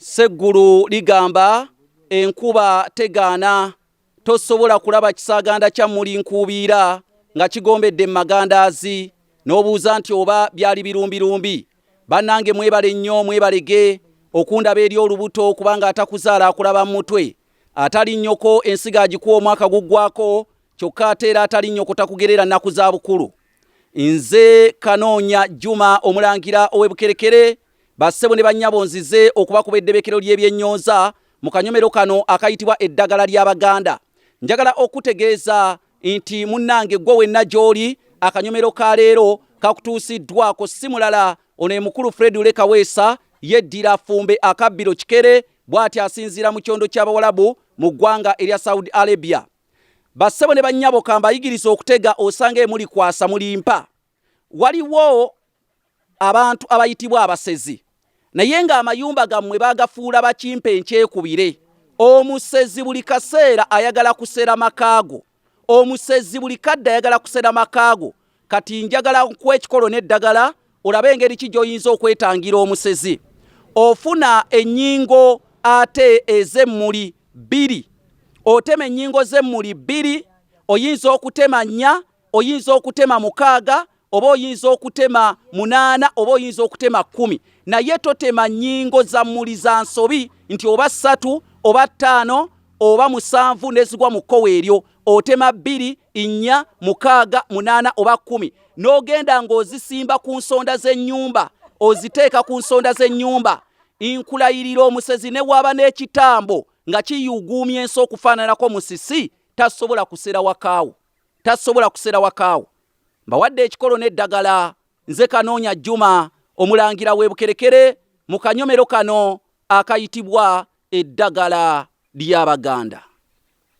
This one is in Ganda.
Sseggulu ligamba enkuba tegaana, tosobola kulaba kisaaganda kya mmuli nkuubiira nga kigombedde mu magandaazi n'obuuza nti oba byali birumbirumbi. Bannange mwebale nnyo mwebalege okundaba eri olubuto kubanga atakuzaala akulaba mu mutwe. Atali nnyoko ensigo agikuwa omwaka guggwako kyokka ate era atali nnyoko takugerera nnaku za bukulu. Nze Kanoonya Juma Omulangira ow'e Bukerekere. Bassebo ne bannyabo nzize okubakuba eddebekero ly'ebyennyonza mu kanyomero kano akayitibwa Eddagala ly'Abaganda. Njagala okutegeeza nti munnange ggwe wenna gy'oli akanyomero ka leero kakutuusiddwako si mulala ono ye mukulu Fred Lule Kaweesa yeddira Ffumbe akabbiro Kikere bw'ati asinziira mu kyondo ky'Abawalabu mu ggwanga erya Saudi Arabia. Bassebo ne bannyabo kambayigirize okutega osanga emuli kwasa mulimpa. Waliwo abantu abayitibwa abasezi naye ng'amayumba gammwe bagafuula bakimpe nkyekubire. Omusezi buli kaseera ayagala kusera makaago. Omusezi buli kadde ayagala kusera makaago. Kati njagala nkuwa ekikolo n'eddagala olabe engeri ki gy'oyinza okwetangira omusezi. Ofuna ennyingo ate ez'emmuli bbiri. Otema ennyingo z'emmuli bbiri, oyinza okutema nnya, oyinza okutema mukaaga, oba oyinza okutema munaana, oba oyinza okutema kkumi. Naye totema nnyingo za mmuli za nsobi nti oba ssatu oba ttaano oba musanvu nezigwa mu kkowe eryo. Otema bbiri, nnya, mukaaga, munaana oba kkumi n'ogenda ng'ozisimba ku nsonda z'ennyumba, oziteeka ku nsonda z'ennyumba. Nkulayirira omusezi ne waba n'ekitambo nga kiyuuguumya ensi okufaananako musisi, tasobola kusera wakaawo, tasobola kusera wakaawo. Mbawadde ekikolo n'eddagala. Nze Kanoonya Juma Omulangira w'e Bukerekere mu kanyomero kano akayitibwa Eddagala ly'Abaganda.